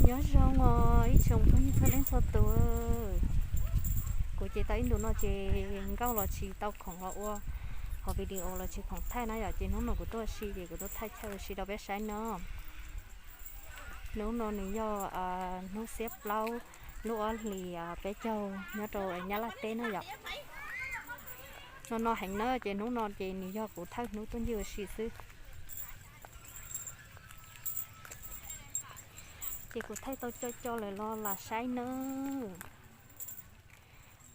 Nyob zoo os ib tsoom phooj ywg txhua leej txhua tus. Kuv ces tau ib ntus no ces nkauj los tsis tau khoom los ua hauv video los tsis khoom thaij na yom, ces hnub no kuv tuaj ua si ces kuv tuaj thaij chaw ua si rau peb saib no. Hnub no nws yog hnub xiab plaub lub ob hlis peb caug nyob rau Nyab Laj teb na yom. No no heev na ces hnub no ces nws yog kuv thawj hnub tuaj ncig ua si xwb. Ces kuv thaij tau co co lawm los lam saib nawb.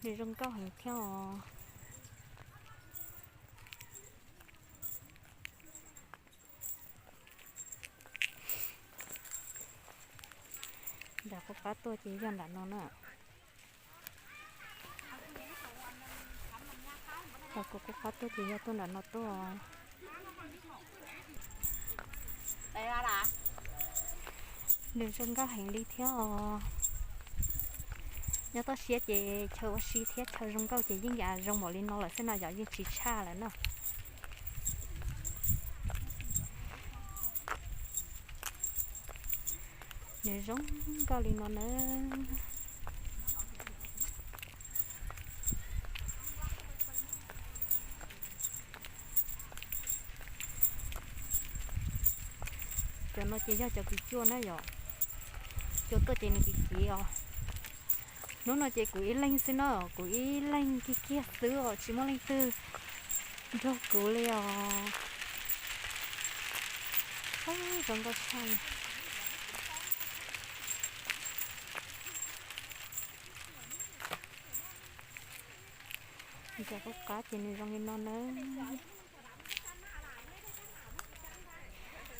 Nws zoo nkauj heev thiab os. Nram qub qab tuaj ces yog nram no na. Nram qub qab tuaj ces yog tuaj nram no tuaj. Nws zoo nkauj heev li thiab os. Nyob toj siab ces chaw ua si thiab chaw zoo nkauj ces yeej zoo npaum li no lawm xwb no yom, yeej tsis tshaj lawm na. Nws zoo nkauj li no na. Cov no ces yog cov kwv cuaj na yom. Cua tuaj ces nws kiv kiv os. Hnub no ces kuv ib leeg xwb na, kuv ib leeg kiag kiag xwb os, tsis muaj leej twg nrog kuv li os. Zoo nkauj tshaj. Nram qub qab ces nws zoo li no na.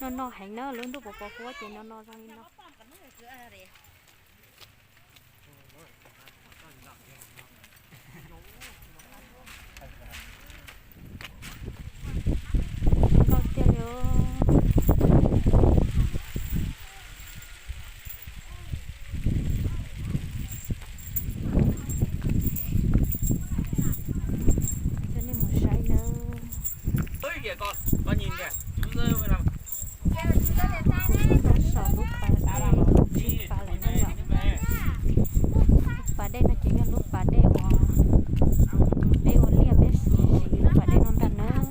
No no heev na, lub ntuj pos pos huab ces no no zoo li no. Zoo nkauj tiag li os. Coj nej mus saib nawb. Kuv tuaj tau saum lub pas dej, lub pas lawm na yom. Lub pas dej no ces yog lub pas dej uas peb ua liaj peb siv lub pas dej no ntag nawb.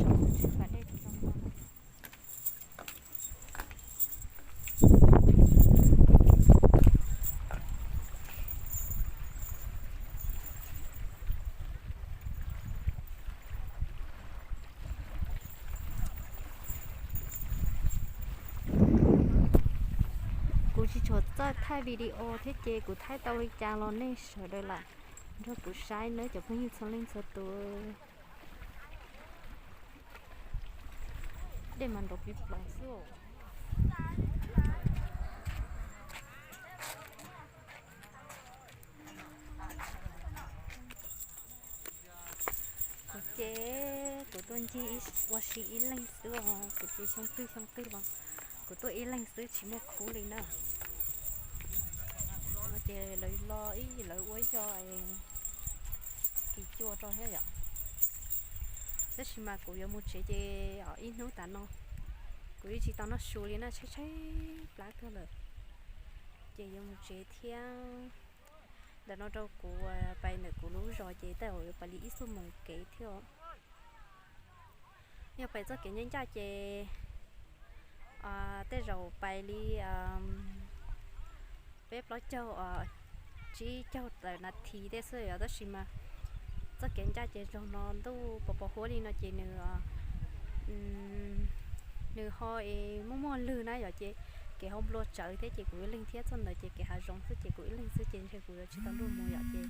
Saum lub pas dej. Kuv tsis tshua txawj thaij video thiab ces kuv thaij tau li cas los nej sawv daws lam nrog kuv saib nawb cov phooj ywg txhua leej txhua tus. Dej mas nrov plig plaws xwb. Kuv ces kuv tuaj ncig ua si ib leeg xwb os, kuv ces xyoo twg xyoo twg los kuv tuaj ib leeg xwb tsis muaj khub li na. Ces lawv los ib lawv ua ib co kis cua rau thiab yom. Tab sis mas kuv yuav mus tsev ces ib hnub tas no kuv yeej tsis tau noj su li na, tshaib tshaib plab kawg lawm. Ces yuav mus tsev thiab. Ntawm no rau kuv pais ntawm kuv lub zos ces tej zaum yuav pais li ib xuab moos kev thiab. Yog pais txoj kev ncaj ncaj ces tej zaum pais li peb plaub caug, tsib caug tawm nas this tej xwb yom, tab sis mas txoj kev ncaj ces zaum no ntuj pos pos huab li no ces nws nws ho es muaj muaj lwg na yom, ces kev hauv nplua tsawv thiab ces kuv ib leeg thiab, txoj ntawd ces kev hav zoov xwb ces kuv ib leeg xwb ces ntshe kuv yuav tsis tau luag mus yom ces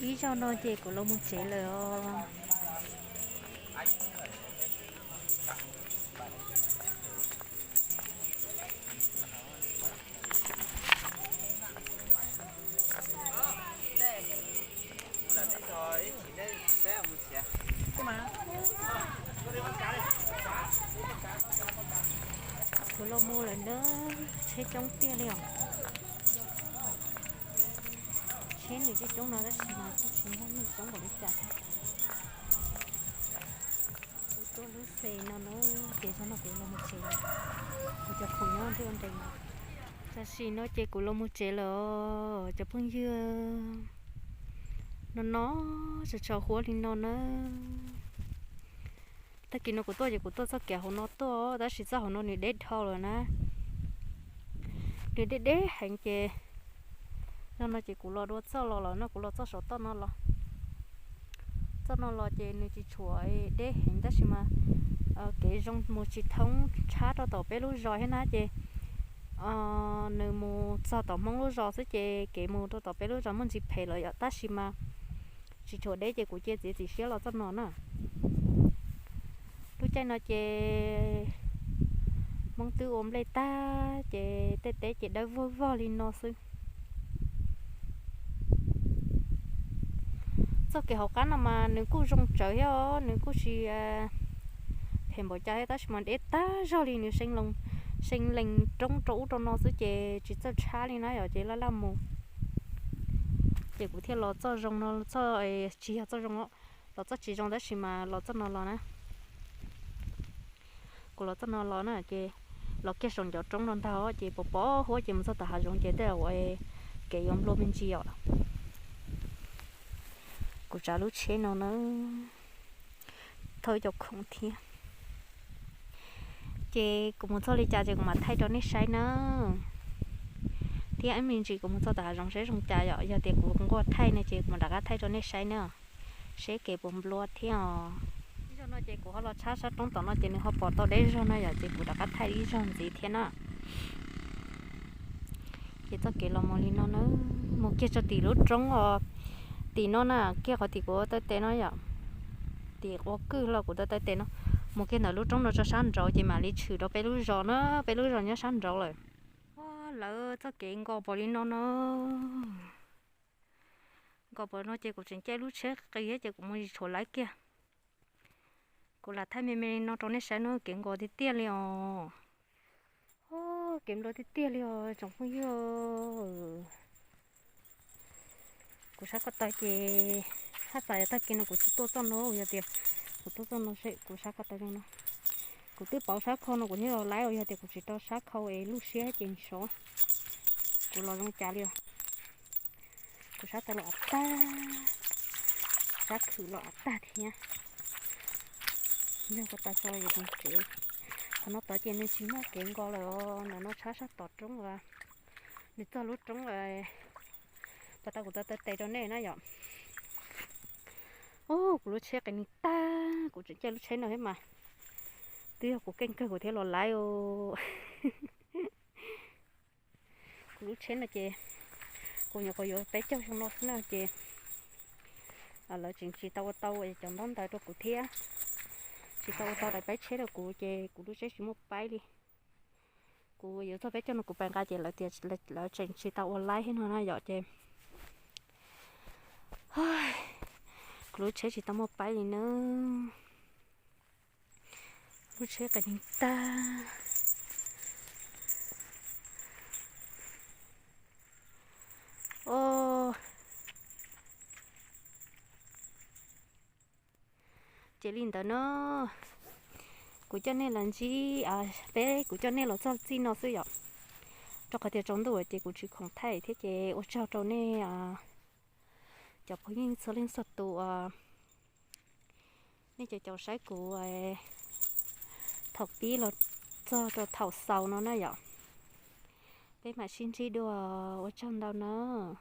ib zaug no ces kuv los mus tsev lawm os. Kuv los mus lawm na, tsheb coob tiag li os. Tsheb nws coob coob no tab sis mas kuj tsis muaj neeg coob npaum li cas thiab. Ces no na, ces zaum no kuv los mus tsev lawm, kuv cov khoom nyob nruab nrees no. Tam sim no ces kuv los mus tsev lawm os cov phooj ywg. No no, tsaus tsaus huab li no na. Tag kis no kuv tuaj ces kuv tuaj txoj kev hauv no tuaj, tab sis txoj hauv no nws deb dhau lawm na. Nws deb deb heev ces zaum no ces kuv los dua txoj los lawm no, kuv los txoj saum toj no los. Txoj no los ces nws tsis tshua deb heev tab sis mas kev zoo mus tsis thoob tshab rau tom peb lub zos thiab na ces nws mus txog tom Hmoob lub zos xwb ces kev mus rau tom peb lub zos muaj ntsis phem lawm yom, tab sis mas tsis tshua deb ces kuv cia txiav txim siab los txoj no na. Lub caij no ces Hmoob twb ua nplej tag ces tej teb ces dawb vog vog li no xwb. Txoj kev hauv qab no mas nws kuj zoo tsawv thiab os, nws kuj tsis phem npaum cas thiab tab sis mas deb tag zog li, nws see lees roob rau ub rau no xwb ces tsis txawj tshab li na yom, ces laj laj mus. Ces kuv thiaj los txoj zoo no, txoj tsis yog txoj zoo, los txoj tsis zoo tab sis mas los txoj no los na. Kuv los txoj no los na ces los kiag saum ncov roob no ntag ces pos pos huab ces mus txog tom hav zoov ces tej zaum kev yuav nplua me ntsis os. Kuv tsav lub tsheb no na, thauj ib co khoom thiab. Ces kuv mus txog li cas ces kuv mam thaij rau nej saib na. Thiab ib me ntsis kuv mus txog tom hav zoov saib zoo cas yom, yog tias kuv nquag thaij no ces kuv mam rov qab thaij rau nej saib na, seb kev puas nplua thiab os. Ib zaug no ces kuv ho los tshab sab roob tom no ces nws ho pom tau deb zog no yom, ces kuv rov qab thaij ib zaug ntxiv thiab na. Ces txoj kev los mus li no na, mus kiag txog tim lub roob os, tim no na, kiag qhov tim kuv ua taw tes no yom, tim ua kwj los kuv ua taw tes no, mus kiag ntawm lub roob no tso sab nraud ces mam li tshwm rau peb lub zos na, peb lub zos nyob sab nraud lawm. Lawv txoj kev nkos pom li no no, nkos pom no ces kuv tseem caij lub tsheb qis thiab ces kuv mus tsis tshuav lawv kiag. Kuv lam thaij me me no rau nej saib no, kev nkos tiag tiag li os. Kev nplua tiag tiag li os tsoom phooj ywg. Kuv sab ko taw ces haj txawm yog tag kis no kuv tsis tuaj txoj no, yog tias kuv tuaj txoj no seb kuv sab ko taw zoo no. Kuv twb pauv sab khau no kuv thiaj los laib os, yog tias kuv tsis rau sab khau es lub siab ces sov. Kuv los zoo cas li os. Kuv sab taw los av tag, sab khwm los av tag thiab. Yog ko taw tso yuav mus tsev. Qhov no tod ces nws tsis muaj kev nkos lawm os, ntawm no tshab sab tom roob os. Nws txog lub roob, pas tau kuv taw taw tes rau nej na yom. Kuv lub tsheb qis neeg tag, kuv tseem caij lub tsheb no thiab mas, twb yog kuv keej kawg kuv thiaj los laib os. Kuv lub tsheb no ces kuv nyuam qhuav yuav peb caug xyoo no xwb na ces lawv tseem tsis tau ua tau cov ntaub ntawv rau kuv thiab, tsis tau ua tau daim paib tsheb rau kuv ces kuv lub tsheb tsis muaj paib li. Kuv yuav txog peb caug no kuv pais nqa ces lawv tias lawv tseem tsis tau ua laib thiab no na yom ces kuv lub tsheb tsis tau muaj paib li na. Lub tsheb qis neeg tag. Ces li ntawd no, kuv coj nej los ntsib, peb kuv coj nej los txog txij no xwb yom. Rau qhov tias tsaus ntuj ces kuv tsis khoom thaij thiab ces ua tsaug rau nej cov phooj ywg txhua leej txhua tus, nej cov caum saib kuv thaum pib los txog rau thaum xaus no na yom. Peb mam sib ntsib dua, ua tsaug ntau nawb.